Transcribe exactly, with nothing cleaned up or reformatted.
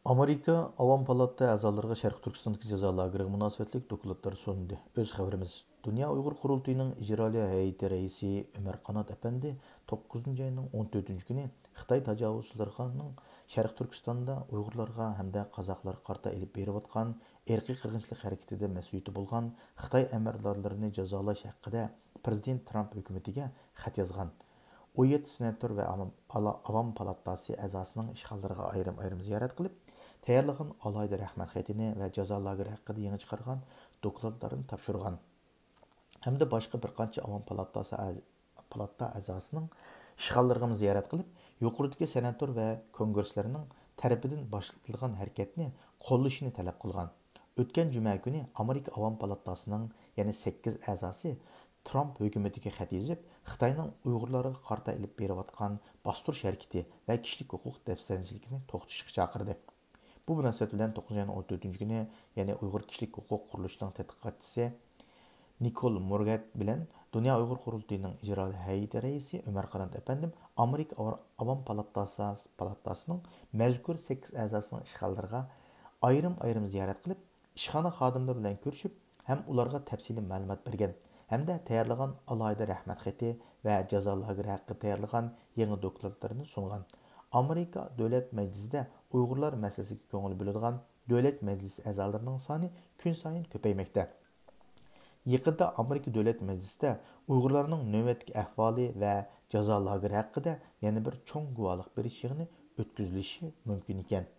ئامېرىكا ئاۋام پالاتا ئەزالىرىغا شەرقىي تۈركىستاندىكى جازا لاگېرىغا مۇناسىۋەتلىك دوكلاتلار سۇندى. ئۆز خەۋىرىمىز. دۇنيا ئۇيغۇر قۇرۇلتىيىنىڭ ئىجرائىيە ھەيئىتى رەئىسى ئۆمەر قانات ئەپەندى توققۇزىنچى ئاينىڭ ئون تۆتىنچى كۈنى خىتاي تاجاۋۇزچىلىرىنىڭ شەرقىي تۈركىستاندا ئۇيغۇرلارغا ھەمدە قازاقلارغا قارىتا ئېلىپ بېرىۋاتقان ئىرقىي قىرغىنچىلىق ھەرىكىتىدە مەسئۇلىيىتى بولغان خىتاي ئەمەلدارلىرىنى جازالاش ھەققىدە پىرېزىدېنت ترامپ ھۆكۈمىتىگە خەت يازغان. ئون يەتتە سېناتور ۋە ئاۋام، ئالا-، ئاۋام پالاتاسى ئەزاسىنىڭ ئىشخانىلىرىغا ئايرىم-ئايرىم زىيارەت قىلىپ، تەييارلىغان ئالاھىدە رەھمەت خېتىنى ۋە جازا لاگېرى ھەققىدە يېڭى چىقارغان دوكلاتلارنى تاپشۇرغان ھەمدە باشقا بىر قانچە ئاۋام پالاتاسى ئەز-، پالاتا ئەزاسىنىڭ ئىشخانىلىرىغىمۇ زىيارەت قىلىپ، يۇقىرىدىكى سېناتور ۋە كونگرېسلارنىڭ تەرىپىدىن باشلىتىلغان ھەرىكەتنى قوللىشىنى تەلەپ قىلغان. ئۆتكەن جۈمە كۈنى ئامېرىكا ئاۋام پالاتاسىنىڭ يەنە سەككىز ئەزاسى ترامپ ھۆكۈمىتىگە خەت يېزىپ، خىتاينىڭ ئۇيغۇرلارغا قارىتا ئېلىپ بېرىۋاتقان باستۇرۇش ھەرىكىتى ۋە كىشىلىك ھوقۇق دەپسەندىچىلىكىنى توختىتىشقا چاقىردى. بۇ مۇناسىۋەت بىلەن توققۇزىنچى ئاينىڭ ئون تۆتىنچى كۈنى يەنە ئۇيغۇر كىشىلىك ھوقۇق قۇرۇلۇشىنىڭ تەتقىقاتچىسى نىكول مورگەت بىلەن دۇنيا ئۇيغۇر قۇرۇلتىيىنىڭ ئىجرائىيە ھەيئىتى رەئىسى ئۆمەر قانات ئەپەندىم ئامېرىكا ئاۋ-، ئاۋام پالاتاسى-، پالاتاسىنىڭ مەزكۇر سەككىز ئەزاسىنىڭ ئىشخانىلىرىغا ئايرىم-ئايرىم زىيارەت قىلىپ، ئىشخانا خادىملىرى بىلەن كۆرۈشۈپ ھەم ئۇلارغا تەپسىلىي مەلۇمات بەرگەن ھەمدە تەييارلىغان ئالاھىدە رەھمەت خېتى ۋە جازا لاگېرى ھەققىدە تەييارلىغان يېڭى دوكلاتلىرىنى سۇنغان. ئامېرىكا دۆلەت مەجلىسىدە ئۇيغۇرلار مەسىلىسىگە كۆڭۈل بۆلىدىغان دۆلەت مەجلىسى ئەزالىرىنىڭ سانى كۈنسايىن كۆپەيمەكتە. يېقىندا ئامېرىكا دۆلەت مەجلىسىدە ئۇيغۇرلارنىڭ نۆۋەتتىكى ئەھۋالى ۋە جازا لاگېرى ھەققىدە يەنە بىر چوڭ گۇۋاھلىق بېرىش يىغىنى ئۆتكۈزۈلۈشى مۇمكىن ئىكەن.